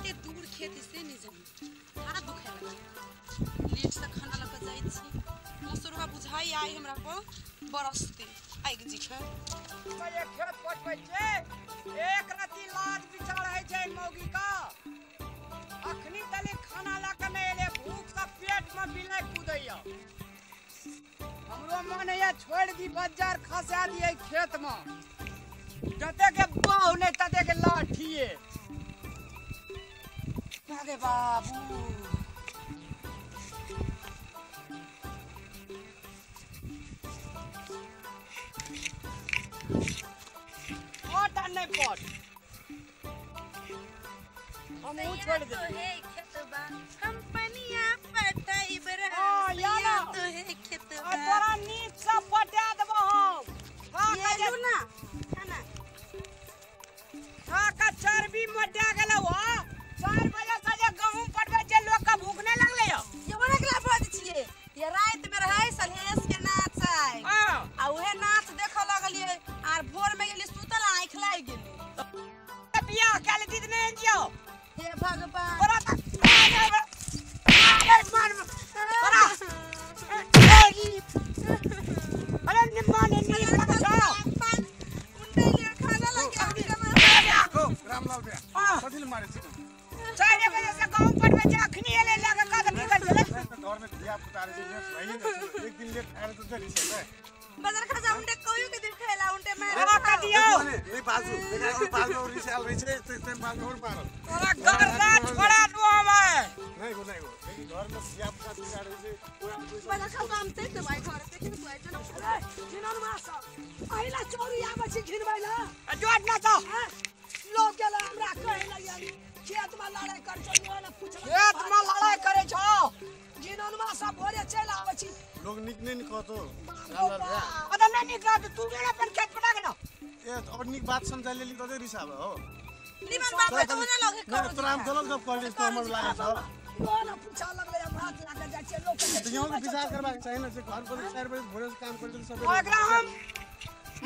कते दूर खेत से नहीं जानी हाथ दुखाय लगल लेट से खाना लग जाय छी मसुरवा बुझाई आई हमरा पर बरसते आइग जी के ये खेत पटबै छै एक रति लाज बिचार है छै मौगी का अखनी तले खाना ला के नहीं एले भूख से पेट में बिलाई कूदैया हमरो मन है छोड़ दी बाजार खसा दिए खेत में जते के बाहु नहीं तते के लाठिए अरे बाबू पट नहीं पट हम ऊ छोड़ दे तो है खेतबा हम पनिया पटाइब रे तो है खेतबा तोरा नीक से पटा देबो हम खा के ना खाना खा के चर्बी मोटा गेलौ हो 4 बजे से जे गहूम पटबै छै लोग के भूख नहीं लगलै हो ये बड़ा कला पड़ छिए ये रात में रहै सलहेस के नाच आय आ उहे नाच देखऽ लगलिए आर भोर में गेली सुतल आंख लागि गेली बियाह काल दीद नहीं जियो हे भगवान तोरा त अरे मन तोरा अरे निम्मा ने नी लगा छौ उंडे लिए खाना लगे देखो रामलाल भैया कथि ले मारे छी 4 बजे से गहूम पटबै छै अखनी एले लगे कद निकल चले घर में धिया पुता रहे छै लेट भइए जाइ एक दिन लेट आयल त जरी छै बाजार खा जा उंडे कोइयो के दिन खेला उंडे मारे हवा का दियो नहीं बाजू देखा बाजू और रिसाल रही छै ते बाजू और मारल तोरा गर्दा छोड़ा दो हमें नहीं हो नहीं हो लेकिन घर में धिया पुता दिया रही छै बाजार खा हम ते तो भाई घर पे के तू आइ चलो अरे जिनन मासा पहिला चोरी आबै छै घिनबै ला जोड़ ना तो लोग गेला हमरा कहै ला खेत में लड़ाई कर छौ ना पूछ खेत में लड़ाई करे छौ जिनन मासा भोरे चल आबै छी लोग निक नहीं निकलतो रामलाल भैया अरे नहीं निकलत तू गेला अपन खेत पटा के ना ए अब निक बात समझा लेली त रिसाब हो निमन बात तो ना लगे ना तोरा हम गलत गप कर तो हमर लागे छ ना पूछा लगले हम हाथ लागे जाइ छै लोग के यहाँ विचार करबाक चाही ना जे घर पर 4 बजे भोरे से काम कर सब ओकरा हम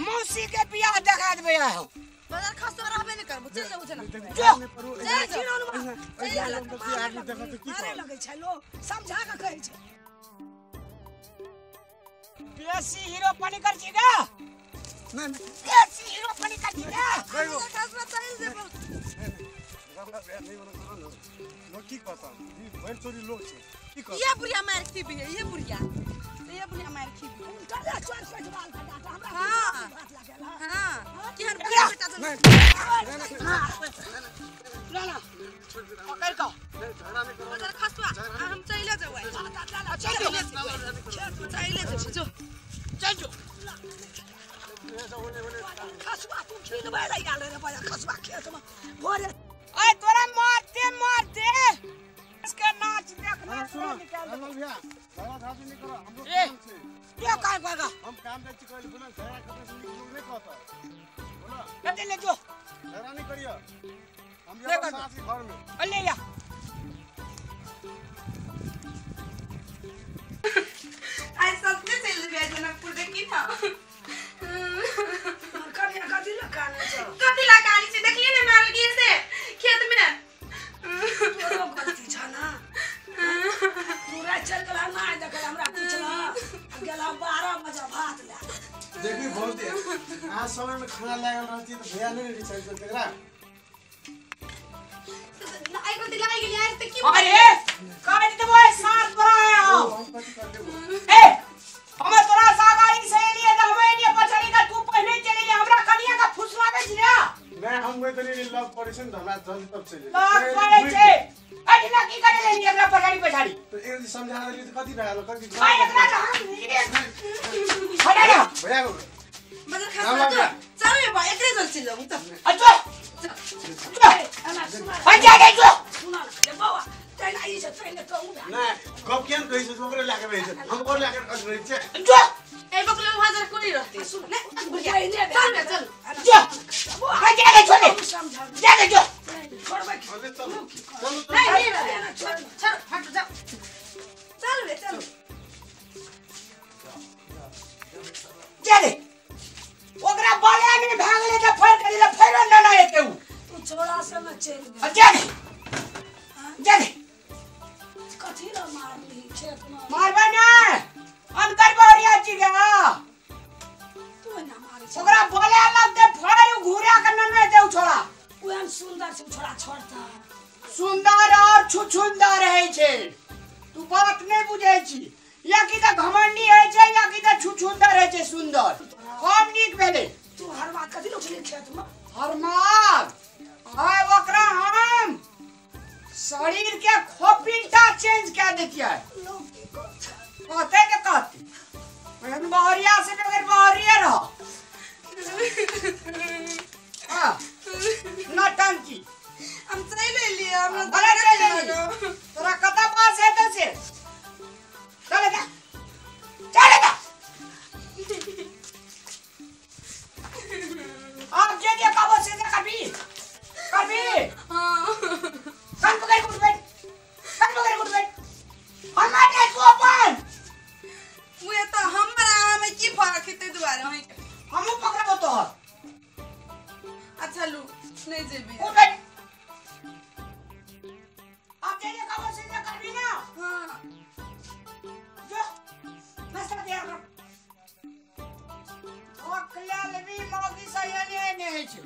मौसी के बियाह देखा देबै आहो बाजार खसो रहबे नहीं करबो चल जाऊ जना जो आदमी देखत की मारे लगै छै लोग समझा के कहै छै बेसी हीरो पानी कर छी गा नहीं बेसी हीरो पानी कर छी गा बाजार खसो चल जेबो रामलाल भैया नहीं बना करो ना लोग की कहता भरि चोरी लोग छै की कहता ये बुढ़िया मार खीबी है ये बुढ़िया मार खीबी उल्टा चोर पेटवाल का डाटा हमरा हाथ लागेला हां केहन बुढ़िया बेटा जन ना ना पकड़ का झगड़ा नहीं करो बाजार खसवा हम चले जेबै चल चले जेबै जो चल जो खसवा तू खिलबै ला आयल रे बजा खसवा खेत में भोरे ओए तोरा मारते मारते इसके नाच देखना सुनो रामलाल भैया झगड़ा झाड़ी नहीं करो हम लोग ए काम छै के काय करगा हम काम जाइ छी कहली बोला झगड़ा करने से नीक लोग नहीं कहता बोला कते ले जो झगड़ा नहीं करियो हम यहाँ साथ ही घर में ले या आई सबने चल जेबै जनकपुर देखी ना कनिया कथी लऽ कानै छौ कथी लऽ कानै छै देखलियै ने मारल गेल से खेत में तोरो गलती छ ना पूरा चल गेला ना देखल हमरा पूछला गेला 12 बजे भात ले देखी बहुत आज समय में खाना लागल रहती त भैया नहीं रिचार्ज करते एकरा आई गलती लागि गेली आज त की अरे काट देबो सार तोरा है हम कथी कर देबो ए हम तोरा सागारी से लिए त हम एलिए पछाड़ी का तू पहले चले ले हमरा कनिया का फुसलावे छी ना नहीं हम गए तनी लव पड़े छै न हमरा जल्दी तब चले लव पड़े छै अठिना की करे लेली एकरा पछाड़ी पछाड़ी तो एक समझा देली त कथि भए गेल कथि भाई एकरा त हम हटा ना भैया बदल खा चल रे भाई एकरे चल चल जाऊ त अच्छा एना जा जा जो सुना ले बाबा तैना ई छै तैने कहू ना गप केन कहै छै ओकरे लाके रहै छै हम ओकरे लाके रहै छै जो ए बकलो हजार कोनी रहते सुन ने बुझाइ ने चल रे चल जो जा जा छोड़ समझा जा जा जो छोड़बै चल चल नहीं नहीं छोड़ छोड़ हट जा चल रे चल जा रे ओकरा बाले नहीं भागले त फेर करिले फेर न ना एते उ तू छोड़ा से न चल जा रे जा दे। कथी ला मारली खेत में? मारबै नै, अनकर बहुरिया छी गे। तू ना मारै छै। ओकरा बोले लगते फेर उ घुरा के नने देउ छोड़ा। ओहन सुंदर छै छोड़ा छोड़ता। सुंदर और छुछुंदर है छै, तू बात नहीं बुझै छी। या की त घमंडी है छै या की त छुछुंदर है छै। सुंदर हम नीक भेलै। तू हर बात कथी उठली खेत में? हरमाद आय ओकरा हम शरीर के खोपीटा चेंज कर देतियै। लोग की कहत? कहते के कहते एहन बहरिया से बगैर बहरिया रह। हां नौटंकी। हम चलि एलियै, हमरा अरे चलि एलियै। तोरा कतऽ पास हेतौ से? चल जा चल जा। आप जे जे कहबो से जे करबी करबी। हां कान पकड़ के उठ बैठ, कान पकड़ के उठ बैठ। हम मार तू अपन उहे त हमरा में की फर्क हेतै दुआरे अहीं के। हमहूँ पकड़बो तोहर। अच्छा लू नहीं जेबी। उठ बैठ। आप जे जे कहबो से जे करबी ना। हां जो नाश्ता तैयार कर। ओकला लेबी मौगी से एने एने होइ छै।